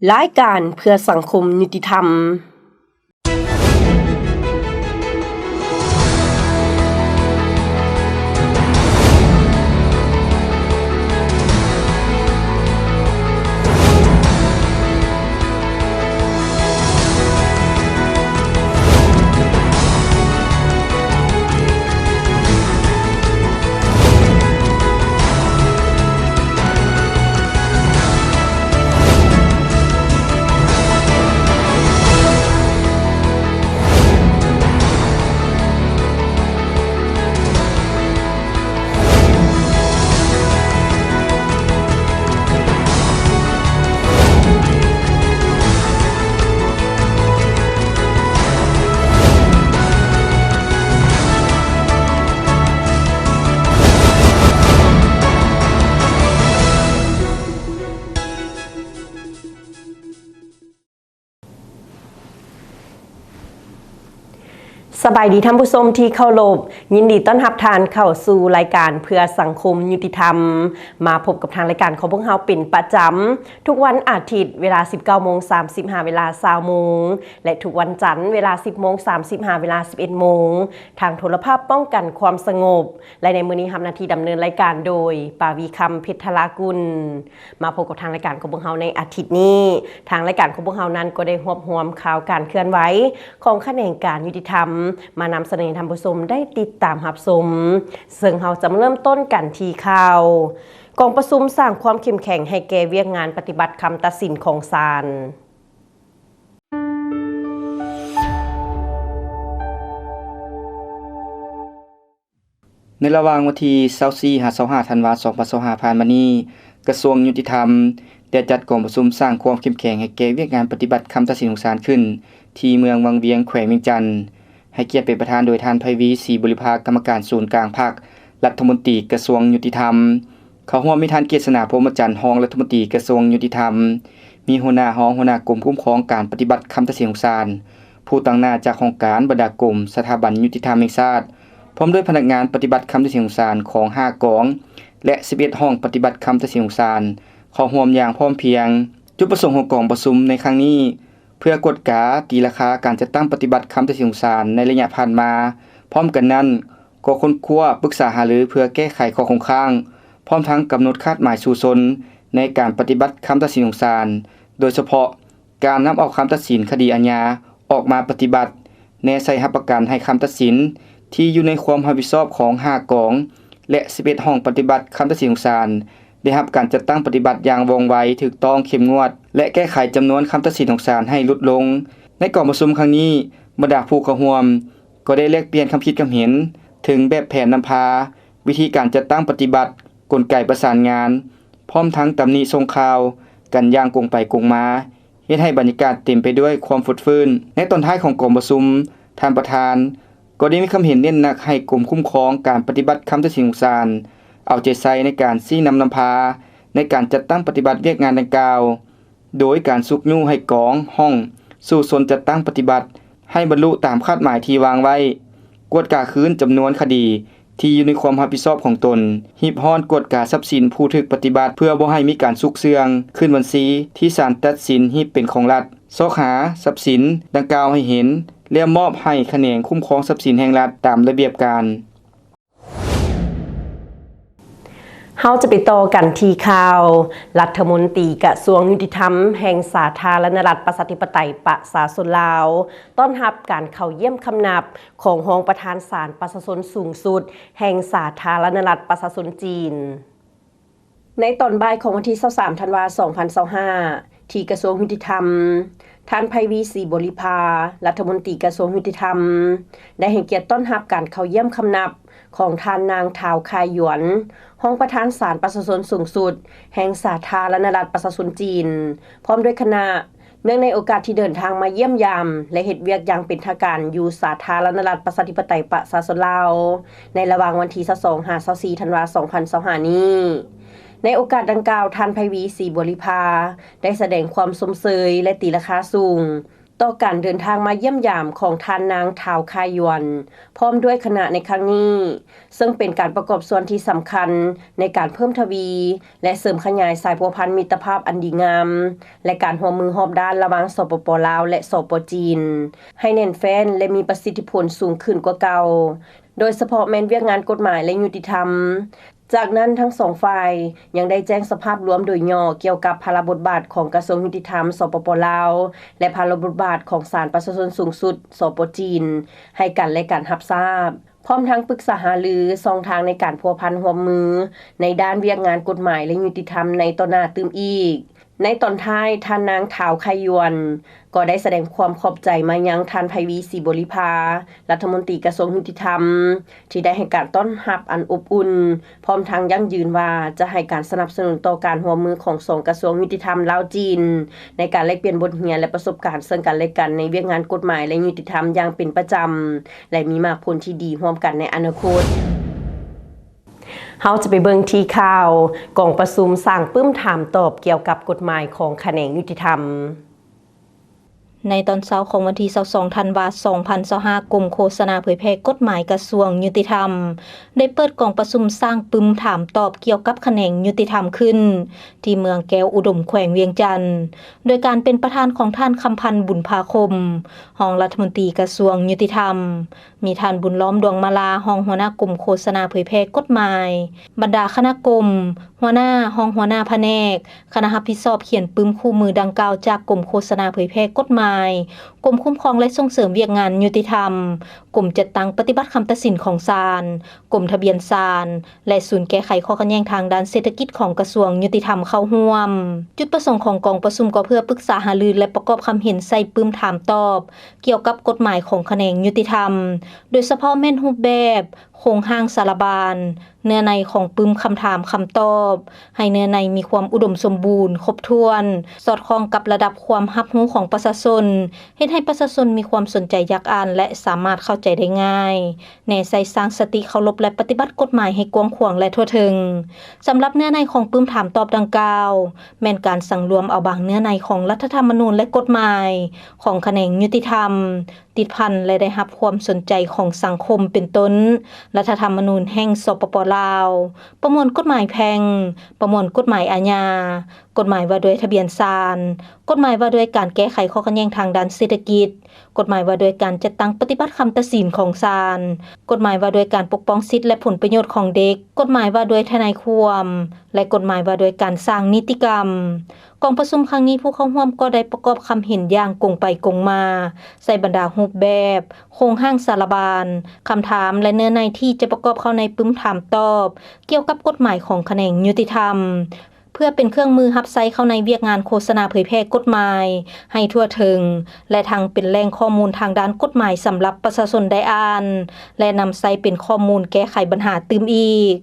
ລາຍການເພື່ອສັງຄົມຍຸຕິທຳ. ສະບາຍດີທ່ານຜູ້ຊົມທີ່ເຄົາລົບ, ຍິນດີຕ້ອນຮັບທ່ານເຂົ້າສູ່ລາຍການເພື່ອສັງຄົມຍຸຕິທຳ. ມາພົບກັບທາງລາຍການຂອງພວກເຮົາເປັນປະຈຳ ທຸກວັນອາທິດເວລາສິບເກົ້າໂມງສາມສິບ ຫາເວລາຊາວໂມງ ແລະ ທຸກວັນຈັນເວລາສິບໂມງສາມສິບ ຫາເວລາສິບເອັດໂມງ ທາງໂທລະພາບປ້ອງກັນຄວາມສະຫງົບ ແລະ ໃນມື້ນີ້ຮັບໜ້າທີ່ດຳເນີນລາຍການໂດຍ ປາວີຄຳ ເພັດທະລາກຸນ. ມາພົບກັບທາງລາຍການຂອງພວກເຮົາໃນອາທິດນີ້. ທາງລາຍການຂອງພວກເຮົານັ້ນກໍໄດ້ຮວບຮວມຂ່າວການເຄື່ອນໄຫວຂອງຂະແໜງການຍຸຕິທຳ ມານຳສະເໜີໃຫ້ທ່ານຜູ້ຊົມໄດ້ຕິດຕາມຮັບຊົມ, ເຊິ່ງເຮົາຈະມາເລີ່ມຕົ້ນກັນທີ່ຂ່າວ ກອງປະຊຸມສ້າງຄວາມເຂັ້ມແຂງໃຫ້ແກ່ວຽກງານປະຕິບັດຄຳຕັດສິນຂອງສານ. ໃນລະຫວ່າງວັນທີຊາວສີ່ ຫາ ຊາວຫ້າ ທັນວາ ສອງພັນຊາວຫ້າ ຜ່ານມານີ້, ກະຊວງຍຸຕິທຳໄດ້ຈັດກອງປະຊຸມສ້າງຄວາມເຂັ້ມແຂງໃຫ້ແກ່ວຽກງານປະຕິບັດຄຳຕັດສິນຂອງສານຂຶ້ນ ທີ່ເມືອງວັງວຽງ ແຂວງວຽງຈັນ, ໃຫ້ກຽດເປັນປະທານໂດຍທ່ານ ໄພວີ ສີບໍລິພາ ກຳມະການສູນກາງພັກ, ລັດຖະມົນຕີກະຊວງຍຸຕິທຳ. ເຂົ້າຮ່ວມມີທ່ານ ເກດສະໜາ ພົມມະຈັນ ຮອງລັດຖະມົນຕີກະຊວງຍຸຕິທຳ, ມີຫົວໜ້າ, ຮອງຫົວໜ້າກົມຄຸ້ມຄອງການປະຕິບັດຄຳຕັດສິນຂອງສານ, ຜູ້ຕາງໜ້າຈາກຫ້ອງການ, ບັນດາກົມ, ສະຖາບັນຍຸຕິທຳແຫ່ງຊາດ, ພ້ອມດ້ວຍພະນັກງານປະຕິບັດຄຳຕັດສິນຂອງສານຂອງຫ້າກອງ ແລະ ສິບເອັດຫ້ອງປະຕິບັດຄຳຕັດສິນຂອງສານ ເຂົ້າຮ່ວມຢ່າງພ້ອມພຽງ. ຈຸດປະສົງຂອງກອງປະຊຸມໃນຄັ້ງນີ້ ເພື່ອກວດກາຕີລາຄາການຈັດຕັ້ງປະຕິບັດຄຳຕັດສິນຂອງສານໃນໄລຍະຜ່ານມາ, ພ້ອມກັນນັ້ນກໍຄົ້ນຄວ້າປຶກສາຫາລືເພື່ອແກ້ໄຂຂໍ້ຄົງຄ້າງ, ພ້ອມທັງກຳນົດຄາດໝາຍສູ້ຊົນໃນການປະຕິບັດຄຳຕັດສິນຂອງສານ, ໂດຍສະເພາະ ການນຳເອົາຄຳຕັດສິນຄະດີອາຍາອອກມາປະຕິບັດ, ແນໃສ່ຮັບປະກັນໃຫ້ຄຳຕັດສິນທີ່ຢູ່ໃນຄວາມຮັບຜິດຊອບຂອງຫ້າກອງ ແລະ ສິບເອັດຫ້ອງປະຕິບັດຄຳຕັດສິນຂອງສານ ໄດ້ຮັບການຈັດຕັ້ງປະຕິບັດຢ່າງວ່ອງໄວ, ຖືກຕ້ອງ, ເຂັ້ມງວດ ແລະ ແກ້ໄຂຈຳນວນຄຳຕັດສິນຂອງສານໃຫ້ຫຼຸດລົງ. ໃນກອງປະຊຸມຄັ້ງນີ້, ບັນດາຜູ້ເຂົ້າຮ່ວມກໍໄດ້ແລກປ່ຽນຄຳຄິດຄຳເຫັນເຖິງແບບແຜນນຳພາ, ວິທີການຈັດຕັ້ງປະຕິບັດ, ກົນໄກປະສານງານ, ພ້ອມທັງຕຳໜິສົ່ງຂ່າວກັນຢ່າງກົງໄປກົງມາ, ເຮັດໃຫ້ບັນຍາກາດເຕັມໄປດ້ວຍຄວາມຟົດຟື້ນ. ໃນຕອນທ້າຍຂອງກອງປະຊຸມ, ທ່ານປະທານກໍໄດ້ມີຄຳເຫັນເນັ້ນໜັກໃຫ້ກົມຄຸ້ມຄອງການປະຕິບັດຄຳຕັດສິນຂອງສານ ເອົາໃຈໃສ່ໃນການຊີ້ນຳນຳພາໃນການຈັດຕັ້ງປະຕິບັດວຽກງານດັ່ງກ່າວ, ໂດຍການຊຸກຍູ້ໃຫ້ກອງ, ຫ້ອງ, ສູ້ຊົນຈັດຕັ້ງປະຕິບັດ ໃຫ້ບັນລຸຕາມຄາດໝາຍທີ່ວາງໄວ້, ກວດກາຄືນຈຳນວນຄະດີທີ່ຢູ່ໃນຄວາມຮັບຜິດຊອບຂອງຕົນ, ຮີບຮ້ອນກວດກາຊັບສິນຜູ້ຖືກປະຕິບັດ ເພື່ອບໍ່ໃຫ້ມີການຊຸກເຊື່ອງ, ຂຶ້ນບັນຊີທີ່ສານຕັດສິນຮີບເປັນຂອງລັດ, ຊອກຫາຊັບສິນດັ່ງກ່າວໃຫ້ເຫັນ ແລ້ວມອບໃຫ້ຂະແໜງຄຸ້ມຄອງຊັບສິນແຫ່ງລັດຕາມລະບຽບການ. ເຮົາຈະໄປຕໍ່ກັນທີ່ຂ່າວ ລັດຖະມົນຕີກະຊວງຍຸຕິທຳແຫ່ງສາທາລະນະລັດປະຊາທິປະໄຕປະຊາຊົນລາວ ຕ້ອນຮັບການເຂົ້າຢ້ຽມຄຳນັບຂອງຮອງປະທານສານປະຊາຊົນສູງສຸດແຫ່ງສາທາລະນະລັດປະຊາຊົນຈີນ. ໃນຕອນບ່າຍຂອງວັນທີຊາວສາມ ທັນວາ ສອງພັນຊາວຫ້າ ທີ່ກະຊວງຍຸຕິທຳ, ທ່ານ ໄພວີ ສີບໍລິພາ ລັດຖະມົນຕີກະຊວງຍຸຕິທຳ ໄດ້ໃຫ້ກຽດຕ້ອນຮັບການເຂົ້າຢ້ຽມຄຳນັບຂອງທ່ານນາງ ທ້າວ ຄາຍຢວນ ຮອງປະທານສານປະຊາຊົນສູງສຸດແຫ່ງສາທາລະນະລັດປະຊາຊົນຈີນ ພ້ອມດ້ວຍຄະນະ, ເນື່ອງໃນໂອກາດທີ່ເດີນທາງມາຢ້ຽມຢາມ ແລະ ເຮັດວຽກຢ່າງເປັນທາງການຢູ່ສາທາລະນະລັດປະຊາທິປະໄຕປະຊາຊົນລາວ ໃນລະຫວ່າງວັນທີຊາວສອງ ຫາ ຊາວສີ່ ທັນວາ ສອງພັນຊາຫ້າ ນີ້. ໃນໂອກາດດັ່ງກ່າວ, ທ່ານ ໄພວີ ສີບໍລິພາ ໄດ້ສະແດງຄວາມຊົມເຊີຍ ແລະ ຕີລາຄາສູງ ຕໍ່ການເດີນທາງມາຢ້ຽມຢາມຂອງທ່ານນາງ ທ້າວ ຄາຍຢວນ ພ້ອມດ້ວຍຄະນະໃນຄັ້ງນີ້, ເຊິ່ງເປັນການປະກອບສ່ວນທີ່ສຳຄັນໃນການເພີ່ມທະວີ ແລະ ເສີມຂະຫຍາຍສາຍພົວພັນມິດຕະພາບອັນດີງາມ ແລະ ການຮ່ວມມືຮອບດ້ານລະຫວ່າງ ສປປ ລາວ ແລະ ສປ ຈີນ ໃຫ້ແໜ້ນແຟ້ນ ແລະ ມີປະສິດທິຜົນສູງຂຶ້ນກວ່າເກົ່າ, ໂດຍສະເພາະແມ່ນວຽກງານກົດໝາຍ ແລະ ຍຸຕິທຳ. ຈາກນັ້ນ, ທັງສອງຝ່າຍຍັງໄດ້ແຈ້ງສະພາບລວມໂດຍຫຍໍ້ກ່ຽວກັບພາລະບົດບາດຂອງກະຊວງຍຸຕິທຳ ສປປ ລາວ ແລະ ພາລະບົດບາດຂອງສານປະຊາຊົນສູງສຸດ ສປ ຈີນ ໃຫ້ກັນ ແລະ ກັນຮັບຊາບ, ພ້ອມທັງປຶກສາຫາລືຊ່ອງທາງໃນການພົວພັນຮ່ວມມືໃນດ້ານວຽກງານກົດໝາຍ ແລະ ຍຸຕິທຳໃນຕໍ່ໜ້າຕື່ມອີກ. ໃນຕອນທ້າຍ, ທ່ານນາງ ທ້າວ ຄາຍຢວນ ກໍໄດ້ສະແດງຄວາມຂອບໃຈມາຍັງທ່ານ ໄພວີ ສີບໍລິພາ ລັດຖະມົນຕີກະຊວງຍຸຕິທຳ ທີ່ໄດ້ໃຫ້ການຕ້ອນຮັບອັນອົບອຸ່ນ, ພ້ອມທັງຢັ້ງຢືນວ່າຈະໃຫ້ການສະໜັບສະໜູນຕໍ່ການຮ່ວມມືຂອງສອງກະຊວງຍຸຕິທຳລາວ-ຈີນ ໃນການແລກປ່ຽນບົດຮຽນ ແລະ ປະສົບການເຊິ່ງກັນ ແລະ ກັນໃນວຽກງານກົດໝາຍ ແລະ ຍຸຕິທຳຢ່າງເປັນປະຈຳ ແລະ ມີໝາກຜົນທີ່ດີຮ່ວມກັນໃນອະນາຄົດ. ເຮົາຈະໄປເບິ່ງທີ່ຂ່າວ ກອງປະຊຸມສ້າງປຶ້ມຖາມຕອບກ່ຽວກັບກົດໝາຍຂອງຂະແໜງຍຸຕິທຳ. ໃນຕອນເຊົ້າຂອງວັນທີຊາວສອງ ທັນວາ ສອງພັນຊາວຫ້າ ກົມໂຄສະນາເຜີຍແຜ່ກົດໝາຍກະຊວງຍຸຕິທຳ ໄດ້ເປີດກອງປະຊຸມສ້າງປຶ້ມຖາມຕອບກ່ຽວກັບຂະແໜງຍຸຕິທຳຂຶ້ນ ທີ່ເມືອງແກ້ວອຸດົມ ແຂວງວຽງຈັນ ໂດຍການເປັນປະທານຂອງທ່ານ ຄຳພັນ ບຸນພາຄົມ ຮອງລັດຖະມົນຕີກະຊວງຍຸຕິທຳ, ມີທ່ານ ບຸນລ້ອມ ດວງມາລາ ຮອງຫົວໜ້າກົມໂຄສະນາເຜີຍແຜ່ກົດໝາຍ, ບັນດາຄະນະກົມ, ຫົວໜ້າ, ຮອງຫົວໜ້າພະແນກ, ຄະນະຮັບຜິດຊອບຂຽນປຶ້ມຄູ່ມືດັ່ງກ່າວຈາກກົມໂຄສະນາເຜີຍແຜ່ກົດໝາຍ, ກົມຄຸ້ມຄອງ ແລະ ສົ່ງເສີມວຽກງານຍຸຕິທຳ, ກົມຈັດຕັ້ງປະຕິບັດຄຳຕັດສິນຂອງສານ, ກົມທະບຽນສານ ແລະ ສູນແກ້ໄຂຂໍ້ຂັດແຍ່ງທາງດ້ານເສດຖະກິດຂອງກະຊວງຍຸຕິທຳເຂົ້າຮ່ວມ. ຈຸດປະສົງຂອງກອງປະຊຸມກໍເພື່ອປຶກສາຫາລື ແລະ ປະກອບຄຳເຫັນໃສ່ປຶ້ມຖາມຕອບ ກ່ຽວກັບກົດໝາຍຂອງຂະແໜງຍຸຕິທຳ, ໂດຍສະເພາະແມ່ນຮູບແບບ, ໂຄງຮ່າງສາລະບານ, ເນື້ອໃນຂອງປຶ້ມຄຳຖາມຄຳຕອບ, ໃຫ້ເນື້ອໃນມີຄວາມອຸດົມສົມບູນ, ຄົບຖ້ວນ, ສອດຄ່ອງກັບລະດັບຄວາມຮັບຮູ້ຂອງປະຊາຊົນ, ເຮັດໃຫ້ປະຊາຊົນມີຄວາມສົນໃຈຢາກອ່ານ ແລະ ສາມາດເຂົ້າໃຈໄດ້ງ່າຍ, ແນໃສ່ສ້າງສະຕິເຄົາລົບ ແລະ ປະຕິບັດກົດໝາຍໃຫ້ກວ້າງຂວາງ ແລະ ທົ່ວເຖິງ. ສຳລັບເນື້ອໃນຂອງປຶ້ມຖາມຕອບດັ່ງກ່າວ, ແມ່ນການສັງລວມເອົາບາງເນື້ອໃນຂອງລັດຖະທຳມະນູນ ແລະ ກົດໝາຍຂອງຂະແໜງຍຸຕິທຳ ຕິດພັນ ແລະ ໄດ້ຮັບຄວາມສົນໃຈຂອງສັງຄົມ ເປັນຕົ້ນ ລັດຖະທຳມະນູນແຫ່ງ ສປປ ລາວ, ປະມວນກົດໝາຍແພ່ງ, ປະມວນກົດໝາຍອາຍາ, ກົດໝາຍວ່າດ້ວຍທະບຽນສານ, ກົດໝາຍວ່າດ້ວຍການແກ້ໄຂຂໍ້ຂັດແຍ່ງທາງດ້ານເສດຖະກິດ, ກົດໝາຍວ່າດ້ວຍການຈັດຕັ້ງປະຕິບັດຄຳຕັດສິນຂອງສານ, ກົດໝາຍວ່າດ້ວຍການປົກປ້ອງສິດ ແລະ ຜົນປະໂຫຍດຂອງເດັກ, ກົດໝາຍວ່າດ້ວຍທະນາຍຄວາມ ແລະ ກົດໝາຍວ່າດ້ວຍການສ້າງນິຕິກຳ. ກອງປະຊຸມຄັ້ງນີ້ ຜູ້ເຂົ້າຮ່ວມກໍໄດ້ປະກອບຄຳເຫັນຢ່າງກົງໄປກົງມາ ໃສ່ບັນດາຮູບແບບ, ໂຄງຮ່າງສາລະບານ, ຄຳຖາມ ແລະ ເນື້ອໃນທີ່ຈະປະກອບເຂົ້າໃນປຶ້ມຖາມຕອບ ກ່ຽວກັບກົດໝາຍຂອງຂະແໜງຍຸຕິທຳ, ເພື່ອເປັນເຄື່ອງມືຮັບໃຊ້ເຂົ້າໃນວຽກງານໂຄສະນາເຜີຍແຜ່ກົດໝາຍໃຫ້ທົ່ວເຖິງ ແລະ ທັງເປັນແຫຼ່ງຂໍ້ມູນທາງດ້ານກົດໝາຍສຳລັບປະຊາຊົນໄດ້ອ່ານ ແລະ ນຳໃຊ້ເປັນຂໍ້ມູນແກ້ໄຂບັນຫາຕື່ມອີກ.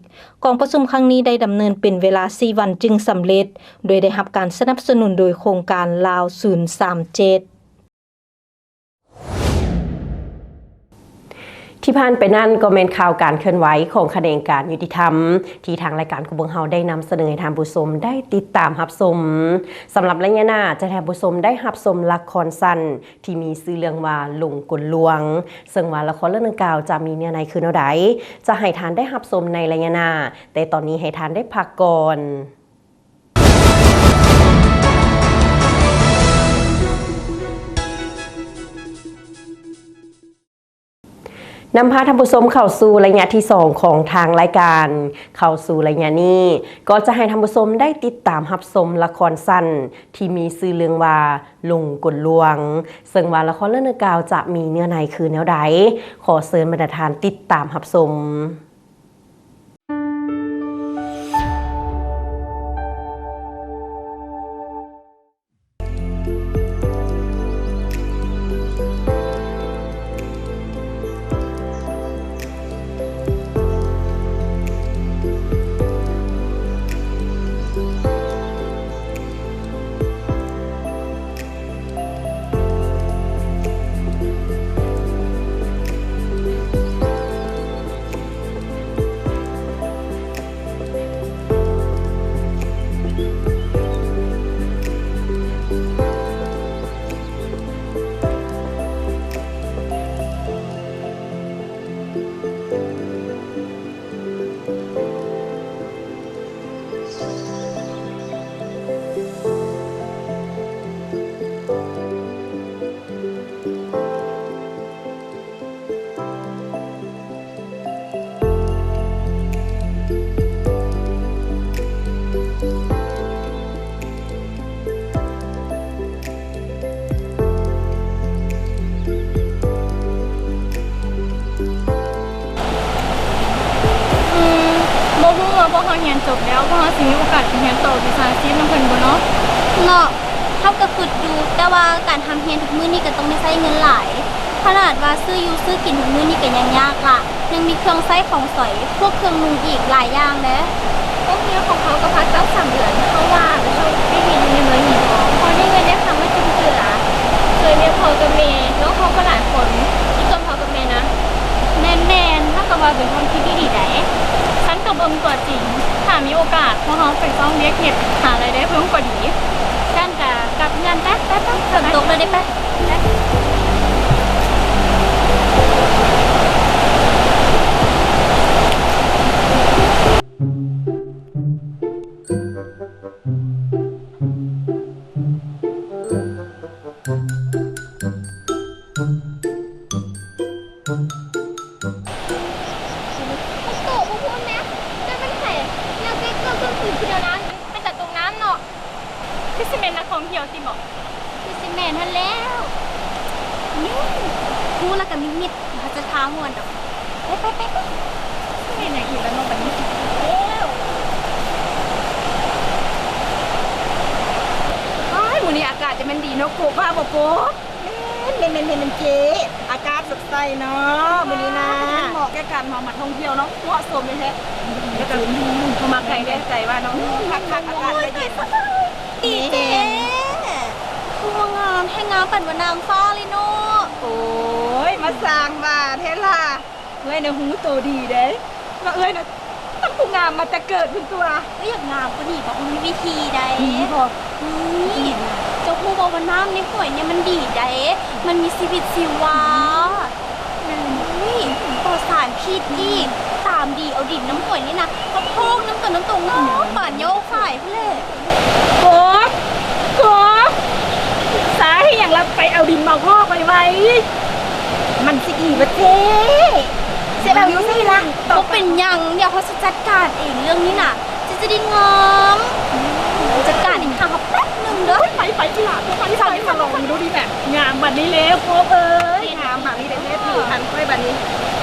ກອງປະຊຸມຄັ້ງນີ້ໄດ້ດຳເນີນເປັນເວລາສີ່ວັນຈຶ່ງສຳເລັດ, ໂດຍໄດ້ຮັບການສະໜັບສະໜູນໂດຍໂຄງການລາວສູນສາມເຈັດ. ທີ່ຜ່ານໄປນັ້ນກໍແມ່ນຂ່າວການເຄື່ອນໄຫວຂອງຂະແໜງການຍຸຕິທຳ ທີ່ທາງລາຍການຂອງພວກເຮົາໄດ້ນຳສະເໜີໃຫ້ທ່ານຜູ້ຊົມໄດ້ຕິດຕາມຮັບຊົມ. ສຳລັບໄລຍະໜ້າ ຈະໃຫ້ທ່ານຜູ້ຊົມໄດ້ຮັບຊົມລະຄອນສັ້ນ ທີ່ມີຊື່ເລື່ອງວ່າ ລົງກົນລວງ, ເຊິ່ງວ່າລະຄອນເລື່ອງດັ່ງກ່າວຈະມີເນື້ອໃນຄືແນວໃດ ຈະໃຫ້ທ່ານໄດ້ຮັບຊົມໃນໄລຍະໜ້າ, ແຕ່ຕອນນີ້ໃຫ້ທ່ານໄດ້ພັກກ່ອນ. ນຳພາທ່ານຜູ້ຊົມເຂົ້າສູ່ໄລຍະທີສອງຂອງທາງລາຍການ. ເຂົ້າສູ່ໄລຍະນີ້ ກໍຈະໃຫ້ທ່ານຜູ້ຊົມໄດ້ຕິດຕາມຮັບຊົມລະຄອນສັ້ນ ທີ່ມີຊື່ເລື່ອງວ່າ ລົງກົນລວງ, ເຊິ່ງວ່າລະຄອນເລື່ອງດັ່ງກ່າວຈະມີເນື້ອໃນຄືແນວໃດ, ຂໍເຊີນບັນດາທ່ານຕິດຕາມຮັບຊົມ. ອືມ ບໍ່ຮູ້ວ່າພວກເຮົາຮຽນຈົບແລ້ວ ພວກເຮົາຊິມີໂອກາດໄປຮຽນຕໍ່ວິຊາຊີບນຳເພິ່ນບໍ່ເນາະ? ເນາະ ເຮົາກໍຄິດຢູ່ ແຕ່ວ່າການຮ່ຳຮຽນທຸກມື້ນີ້ກໍຕ້ອງໄດ້ໃຊ້ເງິນຫຼາຍ. ຂະໜາດວ່າຊື້ຢູ່ຊື້ກິນທຸກມື້ນີ້ກໍຍັງຍາກລະ, ຍັງມີເຄື່ອງໃຊ້ຂອງສອຍ, ພວກເຄື່ອງນຸ່ງອີກຫຼາຍຢ່າງເດ້. ໂຮງຮຽນຂອງເຮົາກໍພັກຈັກສາມເດືອນ, ເຮົາວ່າໄປເຊົ່າທີ່ດິນຢູ່ໃນເມືອງນີ້ບໍ່? ພໍໄດ້ເງິນໄດ້ຄຳມາຈຸນເຈືອ, ຊ່ວຍແມ່ພໍ່ກັບແມ່, ນ້ອງເຮົາກໍຫຼາຍຄົນ, ອີກສ່ວນພໍ່ກັບແມ່ນະ. ແມ່ນໆ, ເຮົາກໍວ່າເປັນຄວາມຄິດທີ່ດີໃດ໋. ຊັ້ນກໍເບິ່ງຕົວຈິງ, ຖ້າມີໂອກາດ ພວກເຮົາໄປຊອກວຽກເຮັດ ຫາລາຍໄດ້ເພີ່ມກໍດີ. ຊັ້ນກໍກັບເຮືອນໄປ, ໄປໆ. ຝົນຕົກແລ້ວເດ້, ໄປ. ຄືຊິແມ່ນນັກທ່ອງທ່ຽວຕິເບາະ? ຄືຊິແມ່ນຫັ້ນແລ້ວ. ນີ້ ຮູ້ແລ້ວກໍມິດໆ ເຮົາຈະທ່າມ່ວນດອກ. ໄປໆໆໆ. ຊິແມ່ນຫຍັງອີກລະເນາະບັດນີ້? ໂອ້ຍ ມື້ນີ້ອາກາດຈະແມ່ນດີເນາະ ໂກບ ວ່າບໍ່ໂກບ? ແມ່ນໆໆໆ ເຈ້ ອາກາດສົດໃສເນາະມື້ນີ້ນະ ເໝາະແກ່ການເຮົາມາທ່ອງທ່ຽວເນາະ ເໝາະສົມແທ້ໆ. ແລ້ວກໍເຮົາມາໄກແທ້ໄກວ່າເນາະ ຄັກໆ ອາກາດກໍເຢັນ. ອີເຈ້ ຄືວ່າງາມແທ້ ງາມປານວ່ານາງຟ້າເລີຍເນາະ. ໂອ້ຍ ມາສ້າງວ່າແທ້ລະ. ເອື້ອຍນະຮູ້ໂຕດີເດ້ ວ່າເອື້ອຍນະຕ້ອງຜູ້ງາມມາແຕ່ເກີດພຸ້ນຕົວະ. ເອື້ອຍຢາກງາມກວ່ານີ້ບໍ່? ມີວິທີໃດ? ມີບໍ່? ນີ້ ເຈົ້າຮູ້ບໍ່ວ່ານ້ຳໃນຫ້ວຍນີ້ມັນດີໃດ໋ ມັນມີຊີວິດຊີວາ. ໂອ້ຍ ປອດສານພິດອີກ. ຕາມດີເອົາດິນນ້ຳຫ້ວຍນີ້ນະ ມາໂພກນ້ຳຕົວນ້ຳຕົວງາມປານໂຍກ ຂາຍພຸ້ນແຫຼະ. ໂກບ ໂກບ ສາເຮັດຫຍັງລະ ໄປເອົາດິນມາວອກໄວໆ. ມັນຊິດີບໍ່ເຈ້? ຊິເອົາຢູ່ນີ້ລະ. ບໍ່ເປັນຫຍັງ ດຽວເຮົາຊິຈັດການເອງເລື່ອງນີ້ນະ. ຊິ ຊິໄດ້ງາມ. ຈັດການເອງ ຖ້າເຮົາແປັບໜຶ່ງເດີ. ໄປ ໄປ ໄປ ໄປ ມາລອງດູດີແບບ ງາມບັດນີ້ແລ້ວໂກບເອີຍ. ງາມບັດນີ້ແລ້ວ ແມ່ຜິວພັນຂ້ອຍບັດນີ້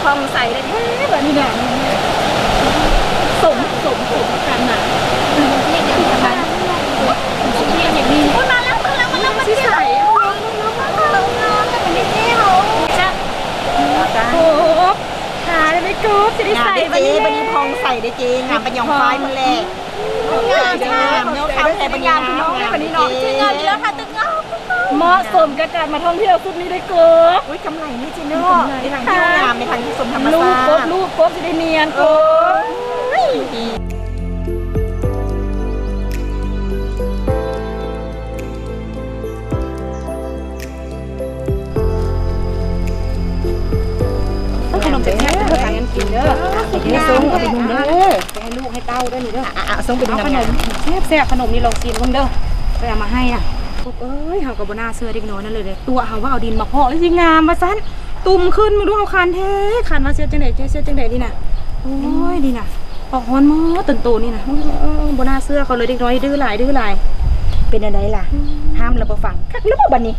ຜ່ອງໃສແທ້ໆ ບັດນີ້ນະ. ສົມ ສົມ ສົມກັນນະ. ໂອ້ຍ ມາແລ້ວ ມາແລ້ວ ມາແລ້ວ ມາແລ້ວ. ໂກບ ທາໄດ້ໄໝໂກບ? ຊິໄດ້ໃສ່ບັດນີ້ ບັດນີ້ຜ່ອງໃສເດ້ເຈ້ ງາມປານຍອງຟ້າຍພຸ້ນແຫຼະ. ງາມ ງາມເນາະ ງາມແທ້ບັດນີ້ນະ. ງາມເນາະ ງາມເນາະ. ເໝາະສົມກັບການມາທ່ອງທ່ຽວຊຸດນີ້ເດ້ໂກບ. ໂອ້ຍ ກຳໄລນີ້ເຈົ້າເນາະ ໄປທາງທ່ຽວງາມ ໄປທາງທີ່ຊົມທຳມະຊາດ. ລູບກົບ ລູບກົບ ຊິໄດ້ນຽນໂກບ. ໂອ້ຍ ຂະໜົມແຊບໆ ເດີ ຫາກັນກິນເດີ. ເອົາໄປນຸ່ງເດີ ໄປໃຫ້ລູກໃຫ້ເຕົ້າເດີນີ້ເດີ. ອ່ະໆ ສົ່ງໄປດູງາມໆ. ເອົາຂະໜົມແຊບໆ ຂະໜົມນີ້ລອງຊີມເບິ່ງເດີ ຂ້ອຍເອົາມາໃຫ້ນະ. ໂອ້ຍ ເຮົາກໍບໍ່ໜ້າເຊື່ອເດັກນ້ອຍນັ້ນເລີຍເດ້ ຕົວະເຮົາວ່າເອົາດິນມາເພາະ ຊິງາມວ່າຊັ້ນ. ຕຸ່ມຂຶ້ນ ມຶງດູເຮົາຄັນແທ້ ຄັນວ່າເຊັດຈັ່ງໃດ ເຈັບເຊັດຈັ່ງໃດນີ້ນະ. ໂອ້ຍ ນີ້ນະ ອອກຮ້ອນໝົດຕົ້ນໂຕນີ້ນະ. ເອີ ເອີ ເອີ ບໍ່ໜ້າເຊື່ອເຂົາເລີຍ ເດັກນ້ອຍດື້ຫຼາຍ ດື້ຫຼາຍ. ເປັນແນວໃດລະ? ຫ້າມແລ້ວບໍ່ຟັງ ຄັກແລ້ວບໍ່ບັດນີ້?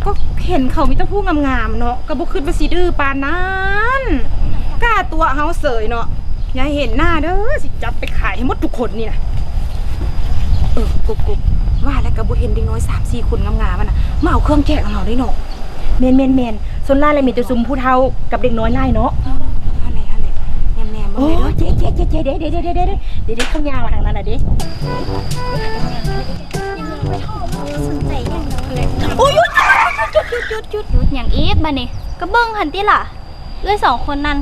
ກໍເຫັນເຂົາມີແຕ່ຜູ້ງາມໆເນາະ ກໍບໍ່ຄິດວ່າຊິດື້ປານນັ້ນ. ກ້າຕົວະເຮົາເສີຍເນາະ. ຢ່າໃຫ້ເຫັນໜ້າເດີ ຊິຈັບໄປຂາຍໃຫ້ໝົດທຸກຄົນນີ້ນະ. ເອີ ກົບໆ ວ່າແລ້ວກໍບໍ່ເຫັນເດັກນ້ອຍສາມສີ່ຄົນງາມໆຫັ້ນນະ ມາເອົາເຄື່ອງແຈກນຳເຮົາເດ້ເນາະ. ແມ່ນໆໆ ສ່ວນຫຼາຍແລ້ວມີແຕ່ຊຸມຜູ້ເຖົ້າກັບເດັກນ້ອຍຫຼາຍເນາະ. ຫັ້ນແຫຼະ ຫັ້ນແຫຼະ ແນມໆ ເບິ່ງເດ້. ໂອ້ ເດ້ໆໆໆ ເຂົາຍ່າງມາທາງນັ້ນລະເດ້. ໂອ້ຍ ຢຸດ ຢຸດ ຢຸດ ຢຸດ ຢຸດ ຢຸດ ຢຸດ. ຫຍັງອີກບາດນີ້? ກໍເບິ່ງຫັ້ນຕິລະ ເອື້ອຍສອງຄົນນັ້ນ.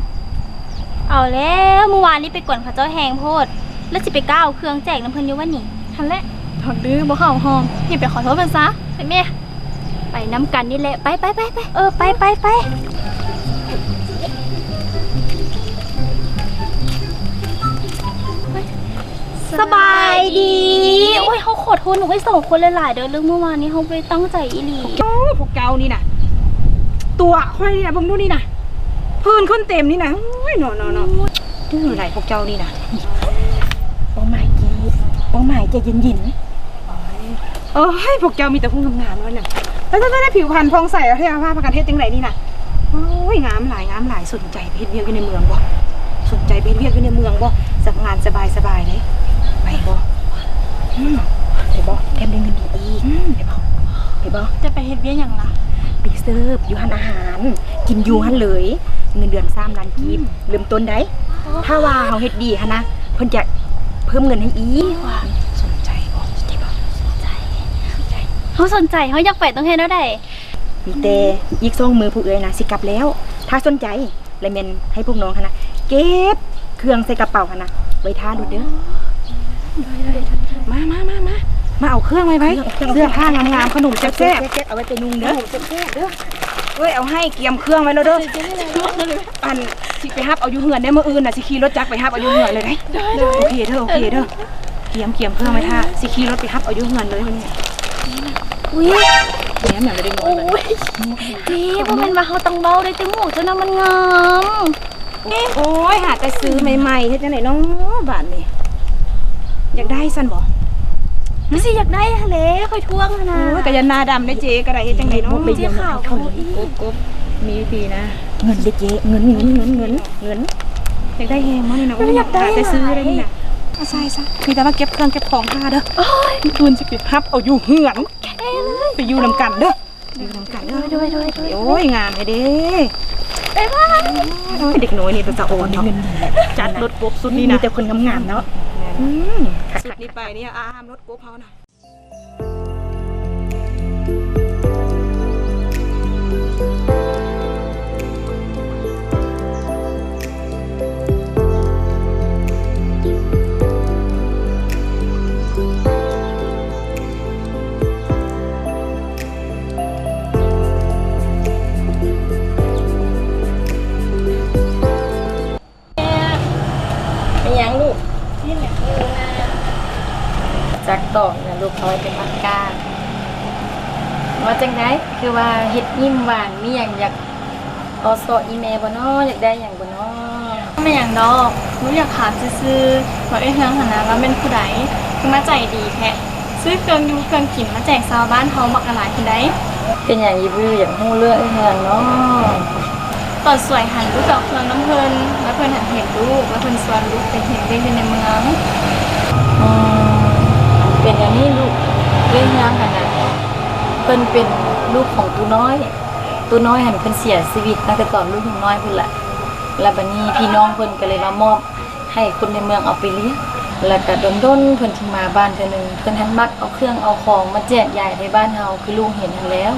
ເອົາແລ້ວ ມື້ວານນີ້ໄປກວນເຂົາເຈົ້າແຮງໂພດ ແລ້ວຊິໄປກ້າເອົາເຄື່ອງແຈກນຳເພິ່ນຢູ່ວະນີ້. ຫັ້ນແຫຼະ ຖອກດື້ບໍ່ເຂົ້າຫ້ອງ ຮີບໄປຂໍໂທດເພິ່ນຊະ. ໄປແມ່ ໄປນຳກັນນີ້ແຫຼະ ໄປ ໄປ ໄປ ໄປ. ເອີ ໄປ ໄປ ໄປ. ໂອ້ຍ ສ ສະບາຍດີ. ໂອ້ຍ ເຮົາຂໍໂທດນ້ອງເອື້ອຍສອງຄົນຫຼາຍໆເດີ ເລື່ອງມື້ວານນີ້ເຮົາບໍ່ໄດ້ຕັ້ງໃຈອີ່ຫຼີ. ໂອ້ ພວກເຈົ້ານີ້ນະ ຕົວະຂ້ອຍນີ້ນະ ເບິ່ງດູນີ້ນະ ຜື່ນຂຶ້ນເຕັມນີ້ນະ. ໂອ້ຍ ເນາະ ເນາະ ເນາະ ດື້ຫຼາຍພວກເຈົ້ານີ້ນະ. ເປົ້າໝາຍເຈ້ ເປົ້າໝາຍໃຈເຢັນໆ. ໂອ້ຍ ພວກເຈົ້າມີແຕ່ຜູ້ງາມໆເທົ່ານັ້ນນະ. ແຕ່ ແຕ່ ແຕ່ ແຕ່ ຜິວພັນຜ່ອງໃສແທ້ ວ່າພາກັນເຮັດຈັ່ງໃດນີ້ນະ. ໂອ້ຍ ງາມຫຼາຍ ງາມຫຼາຍ. ສົນໃຈໄປເຮັດວຽກຢູ່ໃນເມືອງບໍ່? ສົນໃຈໄປເຮັດວຽກຢູ່ໃນເມືອງບໍ່? ສະ ງານສະບາຍໆເດ້. ໄປບໍ່? ອືມ ໄປບໍ່? ແຖມໄດ້ເງິນດີອີກ. ອືມ ໄປບໍ່? ໄປບໍ່? ຈະໄປເຮັດວຽກຫຍັງລະ? ໄປເສີບຢູ່ຮ້ານອາຫານ ກິນຢູ່ຫັ້ນເລີຍ. ເງິນເດືອນສາມລ້ານກີບ ອືມ ເລີ່ມຕົ້ນໃດ໋. ໂອ້ ຖ້າວ່າເຮົາເຮັດດີຫັ້ນນະ ເພິ່ນຈະເພີ່ມເງິນໃຫ້ອີກ. ສົນໃຈບໍ່? ສົນໃຈບໍ່? ສົນໃຈ ສົນໃຈ. ເຮົາສົນໃຈ ເຮົາຢາກໄປ. ຕ້ອງເຮັດແນວໃດ? ມີແຕ່ອີກສອງມື້ພວກເອື້ອຍນະຊິກັບແລ້ວ. ຖ້າສົນໃຈລະແມ່ນໃຫ້ພວກນ້ອງຫັ້ນນະ ເກັບເຄື່ອງໃສ່ກະເປົາຫັ້ນນະ ໄວ້ຖ້າໂລດເດີ. ມາ ມາ ມາ ມາ ມາເອົາເຄື່ອງໄວ້ໄວ້. ເສື້ອຜ້າງາມໆ ຂະໜົມແຊບໆ ເອົາໄວ້ໄປນຸ່ງເດີ. ເອີ ເອົາໃຫ້ກຽມເຄື່ອງໄວ້ໂລດເດີ. ອັນ ຊິໄປຮັບເອົາຢູ່ເຮືອນເດ້ ມື້ອື່ນນະ ຊິຂີ່ລົດຈັກໄປຮັບເອົາຢູ່ເຮືອນເລີຍເດ້. ໂອເຄເດີ ໂອເຄເດີ. ກຽມ ກຽມເຄື່ອງໄວ້ຖ້າ ຊິຂີ່ລົດໄປຮັບເອົາຢູ່ເຮືອນເລີຍ. ອຸ້ຍ ແມ່ນຫຍັງເດັກນ້ອຍ. ໂອ້ຍ ເຈ້ ບໍ່ແມ່ນວ່າເຮົາຕັ້ງເວົ້າເດ້ ແຕ່ໝວກເຈົ້ານະມັນງາມ. ໂອ້ຍ ຫາແຕ່ຊື້ໃໝ່ໆ ເຮັດຈັ່ງໃດເນາະບາດນີ້. ຢາກໄດ້ຊັ້ນບໍ່? ກໍຊິຢາກໄດ້ຫັ້ນແຫຼະ ຂ້ອຍທວງຫັ້ນນະ. ໂອ້ຍ ກໍຢ່າໜ້າດຳເດ້ເຈ້ ກໍໄດ້ ເຮັດຈັ່ງໃດເນາະ. ເຈ້ຂາວກໍມີອີກ ກົບ ກົບ ມີວິທີນະ. ເງິນເດ້ເຈ້ ເງິນ ເງິນ ເງິນ ເງິນ ເງິນ. ຢາກໄດ້ແຮງບໍ່ນີ້ນະ? ໂອ້ຍ ຢາກໄດ້ ຫາແຕ່ຊື້ໄດ້ນີ້ນະ. ເອົາໃສ່ຊະ ມີແຕ່ວ່າເກັບເຄື່ອງເກັບຂອງຖ້າເດີ. ໂອ້ຍ ຄືນຊິໄປຮັບເອົາຢູ່ເຮືອນ. ໂອເຄເລີຍ ໄປຢູ່ນຳກັນເດີ. ຢູ່ນຳກັນເດີ. ໂດຍ ໂດຍ ໂດຍ ໂດຍ. ໂອ້ຍ ງາມແທ້ເດ້. ບາຍບາຍ. ໂອ້ຍ ເດັກນ້ອຍນີ້ເປັນຕາສະອອນເນາະ. ຈັດລົດກົບຊຸດນີ້ນະ ມີແຕ່ຄົນງາມໆເນາະ. ອືມ ຊຸດນີ້ໄປນີ້ ອາ ຫ້າມລົດກົບເຮົານະ. ແມ່ ອີຫຍັງລູກ? ນີ້ແຫຼະ ຈັກຕອກນະລູກ ເອົາໄວ້ເປັນຜັກກາດ. ວ່າຈັ່ງໃດ? ຄືວ່າເຮັດຍິ້ມຫວານ ມີຫຍັງຢາກ ເອົາຊອກອີ່ແມ່ບໍ່ນໍ? ຢາກໄດ້ຫຍັງບໍ່ນໍ? ບໍ່ແມ່ນຫຍັງດອກ ລູກຢາກຖາມຊື່ໆ ວ່າເອື້ອຍເຮືອງຫັ້ນນະ ລາວແມ່ນຜູ້ໃດ ຄືມາໃຈດີແທ້ ຊື້ເຄື່ອງຢູ່ເຄື່ອງກິນມາແຈກຊາວບ້ານເຮົາບັກຫຼາຍພຸ້ນໃດ໋. ເປັນຫຍັງອີບື ຢາກຮູ້ເລື່ອງເອື້ອຍເຮືອງນໍ? ຕອນສວຍຫັ້ນ ລູກໄປເອົາເຄື່ອງນຳເພິ່ນ ແລ້ວເພິ່ນຫັ້ນເຫັນລູກ ແລ້ວເພິ່ນຊວນລູກໄປເຮັດວຽກຢູ່ໃນເມືອງ. ອືມ ເປັນແນວນີ້ລູກ ເອື້ອຍເຮືອງຫັ້ນນະ ເພິ່ນເປັນລູກຂອງຕູ້ນ້ອຍ. ຕູ້ນ້ອຍຫັ້ນເພິ່ນເສຍຊີວິດຕັ້ງແຕ່ຕອນລູກຍັງນ້ອຍພຸ້ນລະ ແລ້ວບາດນີ້ພີ່ນ້ອງເພິ່ນກໍເລີຍມາມອບໃຫ້ຄົນໃນເມືອງເອົາໄປລ້ຽງ ແລ້ວກໍດົນໆເພິ່ນຈຶ່ງມາບ້ານເທື່ອໜຶ່ງ. ເພິ່ນຫັ້ນມັກເອົາເຄື່ອງເອົາຂອງມາແຈກຢາຍໃນບ້ານເຮົາ ຄືລູກເຫັນຫັ້ນແລ້ວ.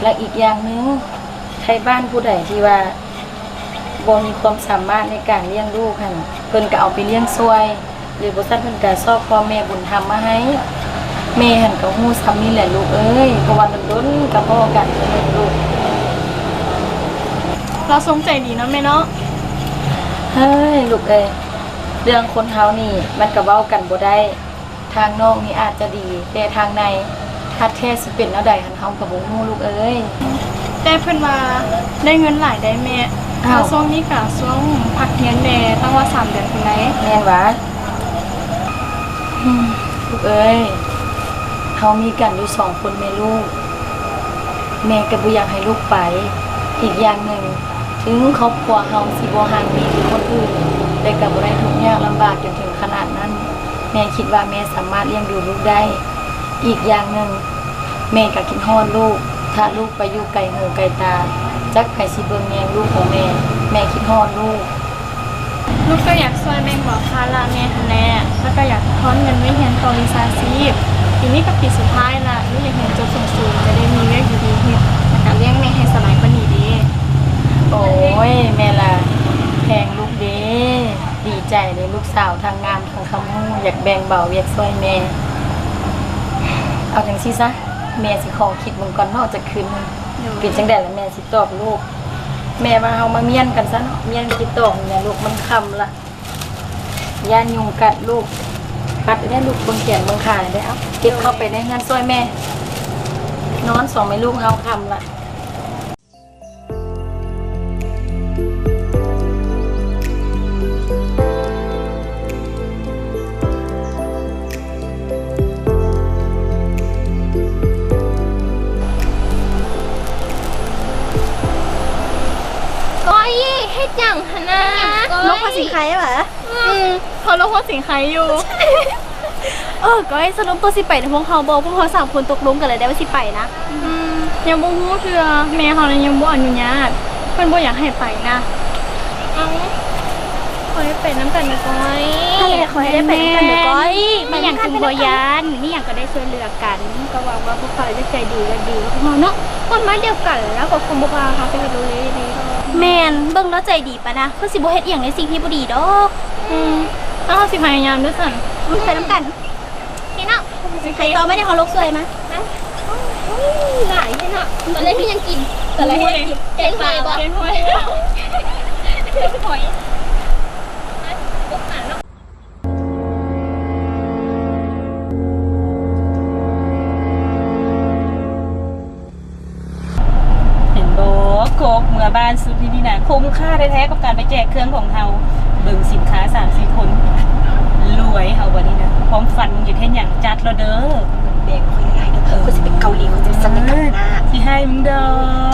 ແລະອີກຢ່າງໜຶ່ງ ໄທບ້ານຜູ້ໃດທີ່ວ່າບໍ່ມີຄວາມສາມາດໃນການລ້ຽງລູກຫັ້ນ ເພິ່ນກໍເອົາໄປລ້ຽງຊ່ວຍ ຫຼືບໍ່ຊັ້ນເພິ່ນກະຊອກພໍ່ແມ່ບຸນທຳມາໃຫ້. ແມ່ຫັ້ນກະຮູ້ຊ່ຳນີ້ແຫຼະລູກເອີຍ ເພາະວ່າດົນໆກະພໍ້ກັນເທື່ອໜຶ່ງລູກ. ລາວຊົງໃຈດີເນາະແມ່ເນາະ. ເຮີ້ຍ ລູກເອີຍ ເລື່ອງຄົນເຮົານີ້ມັນກະເວົ້າກັນບໍ່ໄດ້. ທາງນອກນີ້ອາດຈະດີ ແຕ່ທາງໃນ ຄັກແທ້ຊິເປັນແນວໃດຫັ້ນ ເຮົາກໍບໍ່ຮູ້ລູກເອີຍ. ແຕ່ເພິ່ນວ່າໄດ້ເງິນຫຼາຍໃດ໋ແມ່. ອ້າວ ແລ້ວຊ່ວງນີ້ກະຊ່ວງພັກຮຽນແດ່ ຕັ້ງວ່າສາມເດືອນພຸ້ນໃດ໋. ແມ່ນຫວາ? ອືມ ລູກເອີຍ ເຮົາມີກັນຢູ່ສອງຄົນແມ່ລູກ ແມ່ກໍບໍ່ຢາກໃຫ້ລູກໄປ. ອີກຢ່າງໜຶ່ງ ເຖິງຄອບຄົວເຮົາຊິບໍ່ຮັ່ງມີຄືຄົນອື່ນ ແຕ່ກໍບໍ່ໄດ້ທຸກຍາກລຳບາກຈົນເຖິງຂະໜາດນັ້ນ. ແມ່ຄິດວ່າແມ່ສາມາດລ້ຽງດູລູກໄດ້. ອີກຢ່າງໜຶ່ງ ແມ່ກໍຄິດຮອດລູກ. ຖ້າລູກໄປຢູ່ໄກຫູໄກຕາ ຈັກໃຜຊິເບິ່ງແຍງລູກຂອງແມ່. ແມ່ຄິດຮອດລູກ. ລູກກໍຢາກຊ່ວຍແບ່ງເບົາພາລະແມ່ຫັ້ນແຫຼະ ແລ້ວກໍຢາກທອນເງິນໄວ້ຮຽນຕໍ່ວິຊາຊີບ. ປີນີ້ກໍປີສຸດທ້າຍລະ ລູກຢາກຮຽນຈົບສູງໆ ຈະໄດ້ມີວຽກດີໆເຮັດ ແລ້ວກໍລ້ຽງແມ່ໃຫ້ສະບາຍກວ່ານີ້ເດ້. ໂອ້ຍ ແມ່ລະແພງລູກເດ້. ດີໃຈເດ້ ລູກສາວທັງງາມທັງຄຳຮູ້ ຢາກແບ່ງເບົາວຽກຊ່ວຍແມ່. ເອົາຈັ່ງຊີ້ຊະ ແມ່ຊິຂໍຄິດເບິ່ງກ່ອນເນາະ ຈັກຄືນໜຶ່ງ. ໂດຍ. ເປັນຈັ່ງໃດລະແມ່ຊິຕອບລູກ. ແມ່ວ່າເຮົາມາມ້ຽນກັນຊະເນາະ ມ້ຽນກິນຕໍ່ນີ້ແຫຼະລູກ ມັນຄ່ຳລະ ຢ້ານຍຸງກັດລູກ. ປັດໄດ້ລູກ ເບິ່ງແຂນເບິ່ງຂາໄດ້. ເອົາ ເກັບເຂົ້າໄປໃນເຮືອນຊ່ວຍແມ່ ນອນສອງແມ່ລູກເຮົາຄ່ຳລະ. ກ້ອຍ ເຮັດຫຍັງຫັ້ນນະ? ລົງຫົວສິງໄຄຫວາ? ອືມ ເຂົາລົງຫົວສິງໄຄຢູ່. ເອີ ກ້ອຍ ສະຫຼຸບໂຕຊິໄປນຳພວກເຮົາບໍ່? ພວກເຮົາສາມຄົນຕົກລົງກັນແລ້ວໄດ໋ວ່າຊິໄປນະ. ອືມ ຍັງບໍ່ຮູ້ເທື່ອ ແມ່ເຮົານະຍັງບໍ່ອະນຸຍາດ ເພິ່ນບໍ່ຢາກໃຫ້ໄປນະ. ເອົ້າ ຂ້ອຍໄປນຳກັນນະກ້ອຍ. ຫັ້ນແຫຼະ ຂ້ອຍໄດ້ໄປນຳກັນເດີກ້ອຍ. ມີຫຍັງຈຶ່ງບໍ່ຢ້ານ ມີຫຍັງກໍໄດ້ຊ່ວຍເຫຼືອກັນ. ກໍຫວັງວ່າພວກເຂົາຈະໃຈດີ ແລະ ດີກັບພວກເຮົາເນາະ. ຄົນບ້ານດຽວກັນ ແລ້ວກໍຄົງບໍ່ພາເຮົາໄປເຮັດໂລເລດີ. ແມ່ນ ເບິ່ງແລ້ວໃຈດີປານນະ ຄືຊິບໍ່ເຮັດອີ່ຫຍັງໃນສິ່ງທີ່ບໍ່ດີດອກ. ອືມ ເຮົາຊິພະຍາຍາມເດີຊັ້ນ. ອືມ ໄປນຳກັນ. ໂອເຄເນາະ ໃຜຕໍ່ມາເດ ເຮົາລົກຊ່ວຍມາ. ໂອ້ຍ ຫຼາຍແທ້ເນາະ. ຕອນແລກມີຫຍັງກິນ? ຕອນແລກມີຫຍັງກິນ? ແກງຫອຍບໍ່? ແກງຫອຍ ແກງຫອຍ. ມາ ກົບໜ້າເນາະ. ເຫັນບໍ່ ກົບ ເມືອບ້ານຊຸດນີ້ນີ້ນະ ຄຸ້ມຄ່າແທ້ໆ ກັບການໄປແຈກເຄື່ອງຂອງເຮົາ. ເບິ່ງສິນຄ້າສາມສີ່ຄົນ ລວຍເຮົາບັດນີ້ນະ. ຄວາມຝັນມຶງຢາກເຮັດຫຍັງ ຈັດໂລດເດີ. ແບ່ງຂ້ອຍຫຼາຍໆເດີ ຂ້ອຍຊິໄປເກົາຫຼີ ຂ້ອຍຊິສັນຍະກຳໜ້າ. ຊິໃຫ້ມຶງດອ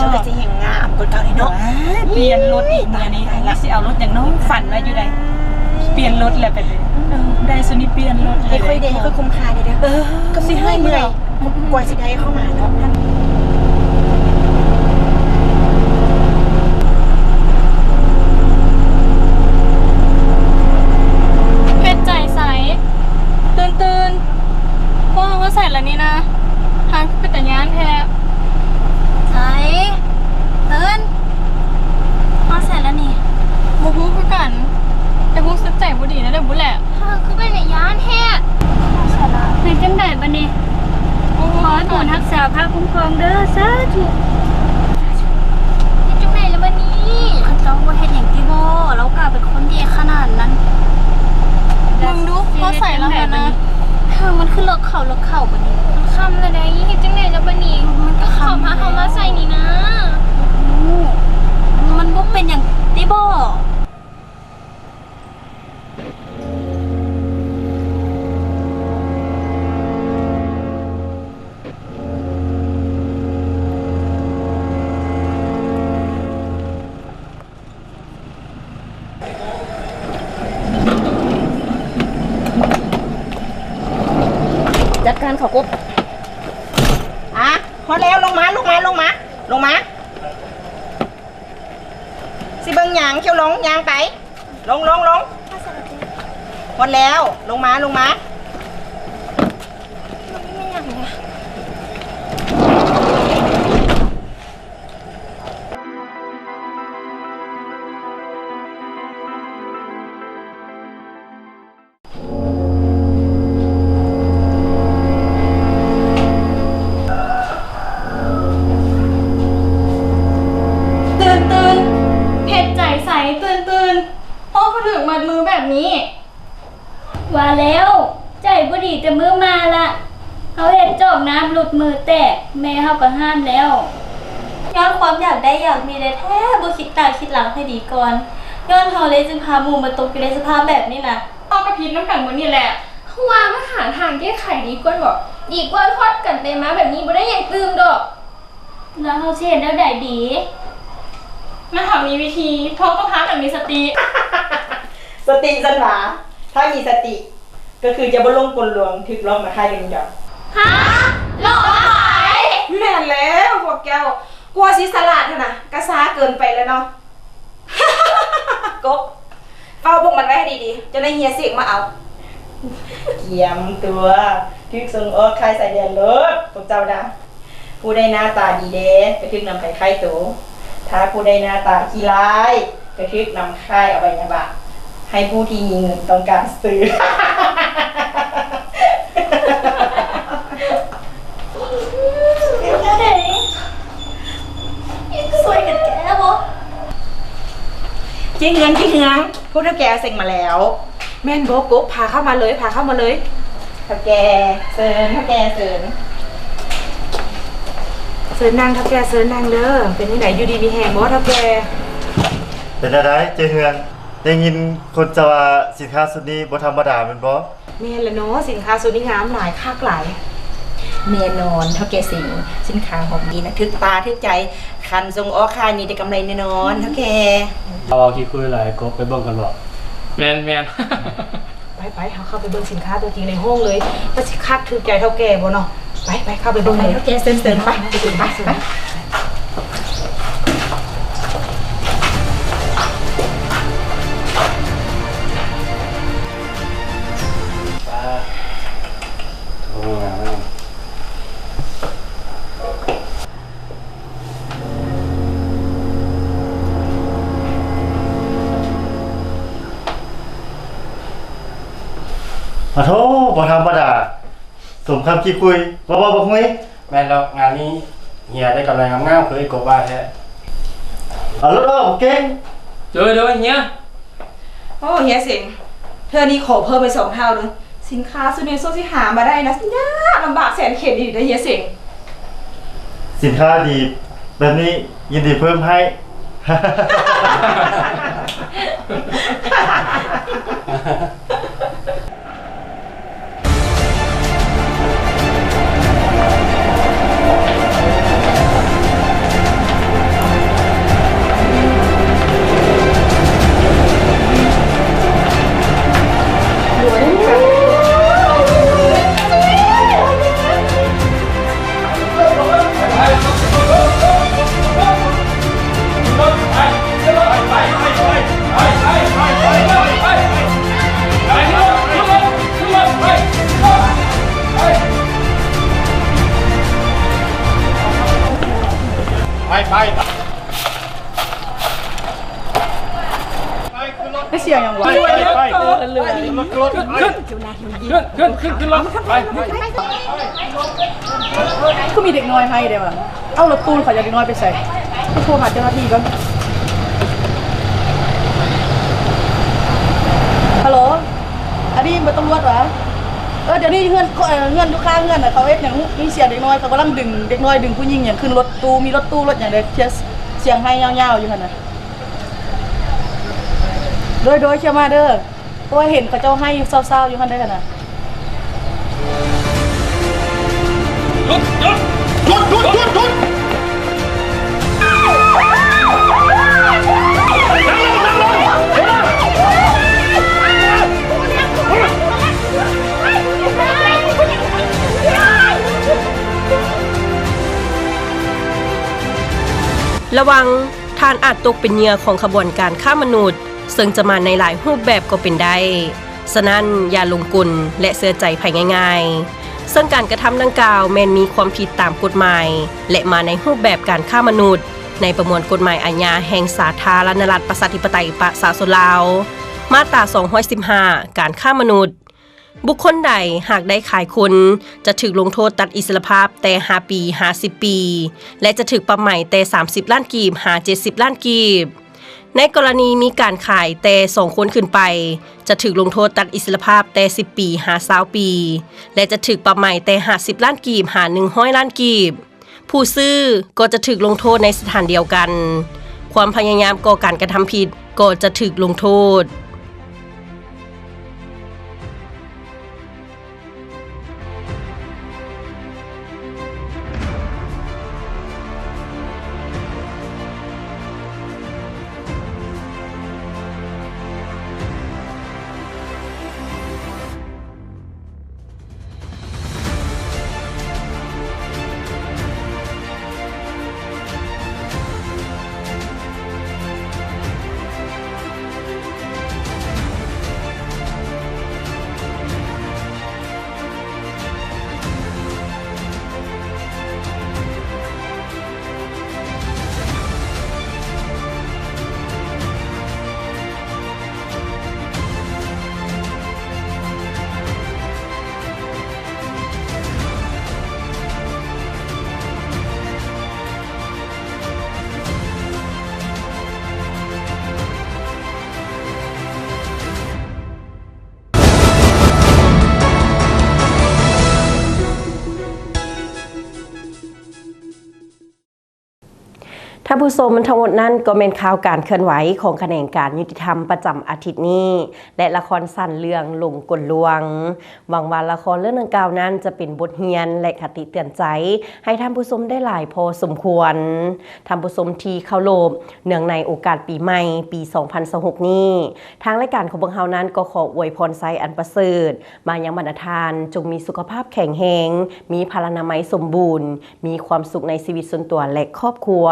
ກ ເຈົ້າກໍຊິແຮງງາມກວ່າເກົ່ານີ້ເນາະ. ວ້າຍ ປ່ຽນລົດອີກ ມື້ນີ້ ໂອ້ຍ ຊິເອົາລົດຫຍັງເນາະ? ຝັນໄວ້ຢູ່ໃດ ປ່ຽນລົດແລ້ວ ໄປເລີຍ. ເອີ ໄດ້ຊຸດນີ້ປ່ຽນລົດເລີຍ. ໃຫ້ຂ້ອຍເດ້ ໃຫ້ຂ້ອຍຄຸ້ມຄ່າເດ້ເດີ. ເອີ ຊິໃຫ້ເມື່ອຍ ກວ່າຊິໄດ້ເຂົ້າມາເນາະ. ເຮັດໃຈໃສ? ຕື່ນໆ ພວກເຮົາຮອດໃສລະນີ້ນະ? ທາງຄືເປັນຕາຢ້ານແທ້. ໃສ? ຕື່ນ ຮອດໃສລະນີ້? ບໍ່ຮູ້ຄືກັນ ແຕ່ຮູ້ສຶກໃຈບໍ່ດີແນວໃດບຸແຫຼະ. ທາງຄືເປັນຕາຢ້ານແທ້. ເຮັດຈັ່ງໃດບັດນີ້? ໂອ້ຍ ຂໍໃຫ້ບຸນຮັກສາພາຄຸ້ມຄອງເດີ ສາທຸ. ເຮັດຈັ່ງໃດລະບັດນີ້? ເຂົາເຈົ້າບໍ່ເຮັດຫຍັງຕິບໍ? ລາວກະເປັນຄົນດີຂະໜາດນັ້ນ. ເບິ່ງດູ ເຮົາໃສ່ລະຫັ້ນນະ. ທາງມັນຄືເລິກເຂົ້າເລິກເຂົ້າບັດນີ້. ມັນຄ່ຳລະໃດ໋ ເຮັດຈັ່ງໃດລະບັດນີ້? ມັນກໍຄ່ຳ ເຂົາພາເຮົາມາໃສ່ນີ້ນະ. ມັນບໍ່ເປັນຫຍັງຕິບໍ? ຈັດການເຂົ້າກົບ. ອາ ຮອດແລ້ວ ລົງມາ ລົງມາ ລົງມາ ລົງມາ. ຊິເບິ່ງຫຍັງ? ຂ້ຽວລົງ ຍ່າງໄປ. ລົງ ລົງ ລົງ. ຮອດແລ້ວ ລົງມາ ລົງມາ. ຕື່ນໆ ເຮັດໃຈໃສ? ຕື່ນໆ ໂອ້ ຄືຖືກມັດມືແບບນີ້. ວ່າແລ້ວ ໃຈບໍ່ດີແຕ່ມື້ມາລະ. ເຮົາເຮັດຈອກນ້ຳຫຼຸດມືແຕກ ແມ່ເຮົາກໍຫ້າມແລ້ວ. ຍ້ອນຄວາມຢາກໄດ້ຢາກມີແທ້ໆ ບໍ່ຄິດໜ້າຄິດຫຼັງໃຫ້ດີກ່ອນ. ຍ້ອນເຮົາເລີຍຈຶ່ງພາໝູ່ມາຕົກຢູ່ໃນສະພາບແບບນີ້ນະ. ເຮົາກໍຜິດນຳກັນໝົດນີ້ແຫຼະ. ເຮົາວ່າມາຫາທາງແກ້ໄຂດີກວ່າເນາະ. ດີກວ່າທອດກັນໄປມາແບບນີ້ ບໍ່ໄດ້ຫຍັງຕື່ມດອກ. ແລ້ວເຮົາຊິເຮັດແນວໃດດີ? ມັນຫາມີວິທີ ເຮົາຕ້ອງພາກັນມີສະຕິ. ສະຕິຊັ້ນຫວາ? ຖ້າມີສະຕິ ກໍຄືຈະບໍ່ຫຼົງກົນລວງ ຖືກຫຼອກມາຂາຍເປັນດອກ. ຮະ? ຫຼອກມາຂາຍ? ແມ່ນແລ້ວພວກເຈົ້າ ກວ່າຊິສະຫຼາດຫັ້ນນະ ກະຊ້າເກີນໄປແລ້ວເນາະ. ກົບ ເຝົ້າພວກມັນໄວ້ໃຫ້ດີໆ ເຈົ້ານາຍເຮຍເສກມາເອົາ. ກຽມຕົວ ຖືກສົ່ງອອກຂ້າມຊາຍແດນໂລດ ພວກເຈົ້ານະ. ຜູ້ໃດໜ້າຕາດີແດ່ ກະຖືກນຳໄປຂາຍໂຕ. ຖ້າຜູ້ໃດໜ້າຕາຂີ້ຮ້າຍ ກະຖືກນຳຂາຍອະໄວຍະວະ ໃຫ້ຜູ້ທີ່ມີເງິນຕ້ອງການຊື້. ຊ່ວຍກັນແກ້ບໍ່? ຈິກເຮືອງ ຈິກເຮືອງ ຜູ້ເຖົ້າແກ່ເສັງມາແລ້ວ. ແມ່ນບໍ່ກົບ? ພາເຂົ້າມາເລີຍ ພາເຂົ້າມາເລີຍ. ເຖົ້າແກ່ ເຊີນ ເຖົ້າແກ່ ເຊີນ. ເຊີນນັ່ງ ເຖົ້າແກ່ ເຊີນນັ່ງເດີ. ເປັນຈັ່ງໃດ ຢູ່ດີມີແຮງບໍ່ ເຖົ້າແກ່? ເປັນແນວໃດເຈ້ເຮືອງ? ໄດ້ຍິນຄົນເຈົ້າວ່າສິນຄ້າຊຸດນີ້ບໍ່ທຳມະດາແມ່ນບໍ່? ແມ່ນລະເນາະ, ສິນຄ້າຊຸດນີ້ງາມຫຼາຍ ຄັກຫຼາຍ. ແນ່ນອນ ເຖົ້າແກ່ເສັງ, ສິນຄ້າຂອງດີນະ ຖືກຕາຖືກໃຈ, ຄັນສົ່ງອອກຂາຍນີ້ໄດ້ກຳໄລແນ່ນອນ ເຖົ້າແກ່. ເຮົາເວົ້າຂີ້ຄຸຍຫຼາຍ ກໍໄປເບິ່ງກັນເບາະ. ແມ່ນໆ. ໄປໆ ເຮົາເຂົ້າໄປເບິ່ງສິນຄ້າຕົວຈິງໃນໂຮງເລີຍ ວ່າຊິຄັກຖືກໃຈເຖົ້າແກ່ບໍ່ເນາະ. ໄປໆ ເຂົ້າໄປເບິ່ງເລີຍ ເຖົ້າແກ່ ເຊີນໆ ໄປ ໄປ ໄປ. ອາໂທ້ ບໍ່ທຳມະດາ ສົມຄຳຂີ້ຄຸຍ ເວົ້າໆ ບັກຫຸຍ. ແມ່ນແລ້ວ ງານນີ້ເຮຍໄດ້ກຳໄລງາມໆ ຄືໄອ້ກົບວ່າແທ້. ເອົາລົດອອກ ເກັ່ງ. ໂດຍໆ ເຮຍ. ໂອ້ ເຮຍເສັງ ເທື່ອນີ້ຂໍເພີ່ມໄປສອງເທົ່າເດີ. ສິນຄ້າຊຸດນີ້ສົງໄສຫາມາໄດ້ນະ ຍາກລຳບາກແສນເຂັນອີ່ຫຼີເດີເຮຍເສັງ. ສິນຄ້າດີແບບນີ້ ຍິນດີເພີ່ມໃຫ້. ໄປ ໄປ ໄປ ຂຶ້ນລົດ ໄປ ສຽງຫຍັງວະ? ໄປ ໄປ ຂຶ້ນລົດ ຂຶ້ນ ຂຶ້ນ ຂຶ້ນລົດ ໄປ ໄປ ຄືມີເດັກນ້ອຍໄຫ້ແດ່ວະ? ເອົາ ລົດຕູ້ເຂົາເຈົ້າເດັກນ້ອຍໄປໃສ? ໂທຫາເຈົ້າໜ້າທີ່ກ່ອນ. ຮັລໂຫຼ ອັນນີ້ເປັນຕຳຫຼວດຫວາ? ເອີ ດຽວນີ້ເຮືອນ ເອີ ເຮືອນຢູ່ຂ້າງເຮືອນນະ ເຂົາເຮັດຫຍັງ ມີສຽງເດັກນ້ອຍ ເຂົາກຳລັງດຶງເດັກນ້ອຍ ດຶງຜູ້ຍິງຫຍັງຂຶ້ນລົດຕູ້ ມີລົດຕູ້ລົດຫຍັງເດ້ ສຽງໄຫ້ຍາວໆຢູ່ຫັ້ນນະ. ໂດຍ ໂດຍ ເຂົ້າມາເດີ ເພາະວ່າເຫັນເຂົາເຈົ້າໄຫ້ຢູ່ ຊາວໆຢູ່ຫັ້ນເດ້ຫັ້ນນະ. ຢຸດ ຢຸດ ຢຸດ ຢຸດ ຢຸດ ຢຸດ ລະວັງ ທ່ານອາດຕົກເປັນເຫຍື່ອຂອງຂະບວນການຄ້າມະນຸດ ເຊິ່ງຈະມາໃນຫຼາຍຮູບແບບກໍເປັນໄດ້. ສະນັ້ນ ຢ່າຫຼົງກົນ ແລະ ເຊື່ອໃຈໃຜງ່າຍໆ. ເຊິ່ງການກະທຳດັ່ງກ່າວແມ່ນມີຄວາມຜິດຕາມກົດໝາຍ ແລະ ມາໃນຮູບແບບການຄ້າມະນຸດ ໃນປະມວນກົດໝາຍອາຍາແຫ່ງສາທາລະນະລັດ ປະຊາທິປະໄຕ ປະຊາຊົນລາວ ມາດຕາສອງຮ້ອຍສິບຫ້າ ການຄ້າມະນຸດ. ບຸກຄົນໃດຫາກໄດ້ຂາຍຄົນ ຈະຖືກລົງໂທດຕັດອິດສະລະພາບແຕ່ຫ້າປີຫາສິບປີ ແລະ ຈະຖືກປັບໃໝແຕ່ສາມສິບລ້ານກີບຫາເຈັດສິບລ້ານກີບ. ໃນກໍລະນີມີການຂາຍແຕ່ສອງຄົນຂຶ້ນໄປ ຈະຖືກລົງໂທດຕັດອິດສະລະພາບແຕ່ສິບປີຫາຊາວປີ ແລະ ຈະຖືກປັບໃໝແຕ່ຫ້າສິບລ້ານກີບຫາໜຶ່ງຮ້ອຍລ້ານກີບ. ຜູ້ຊື້ກໍຈະຖືກລົງໂທດໃນສະຖານດຽວກັນ. ຄວາມພະຍາຍາມກໍ່ການກະທຳຜິດກໍຈະຖືກລົງໂທດ. ທ່ານຜູ້ຊົມ, ທັງໝົດນັ້ນກໍແມ່ນຂ່າວການເຄື່ອນໄຫວຂອງຂະແໜງການຍຸຕິທຳປະຈຳອາທິດນີ້ ແລະ ລະຄອນສັ້ນເລື່ອງຫຼົງກົນຫຼວງ. ຫວັງວ່າລະຄອນເລື່ອງດັ່ງກ່າວນັ້ນຈະເປັນບົດຮຽນ ແລະ ຄະຕິເຕືອນໃຈໃຫ້ທ່ານຜູ້ຊົມໄດ້ຫຼາຍພໍສົມຄວນ. ທ່ານຜູ້ຊົມທີ່ເຄົາລົບ, ເນື່ອງໃນໂອກາດປີໃໝ່ປີສອງພັນຊາວຫົກນີ້, ທາງລາຍການຂອງພວກເຮົານັ້ນກໍຂໍອວຍພອນໄຊອັນປະເສີດມາຍັງບັນດາທ່ານ, ຈົ່ງມີສຸຂະພາບແຂງແຮງ, ມີພະລານາໄມສົມບູນ, ມີຄວາມສຸກໃນຊີວິດສ່ວນຕົວ ແລະ ຄອບຄົວ.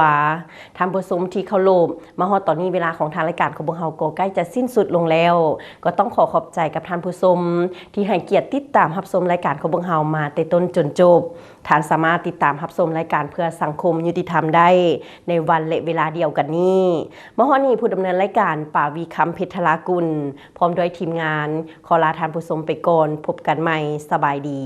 ທ່ານຜູ້ຊົມທີ່ເຄົາລົບ, ມາຮອດຕອນນີ້ເວລາຂອງທາງລາຍການຂອງພວກເຮົາກໍໃກ້ຈະສິ້ນສຸດລົງແລ້ວ. ກໍຕ້ອງຂໍຂອບໃຈກັບທ່ານຜູ້ຊົມທີ່ໃຫ້ກຽດຕິດຕາມຮັບຊົມລາຍການຂອງພວກເຮົາມາແຕ່ຕົ້ນຈົນຈົບ. ທ່ານສາມາດຕິດຕາມຮັບຊົມລາຍການເພື່ອສັງຄົມຍຸຕິທຳໄດ້ໃນວັນ ແລະ ເວລາດຽວກັນນີ້. ມາຮອດນີ້, ຜູ້ດຳເນີນລາຍການ ປາວີຄຳ ເພັດທະລາກຸນ ພ້ອມດ້ວຍທີມງານ ຂໍລາທ່ານຜູ້ຊົມໄປກ່ອນ. ພົບກັນໃໝ່. ສະບາຍດີ.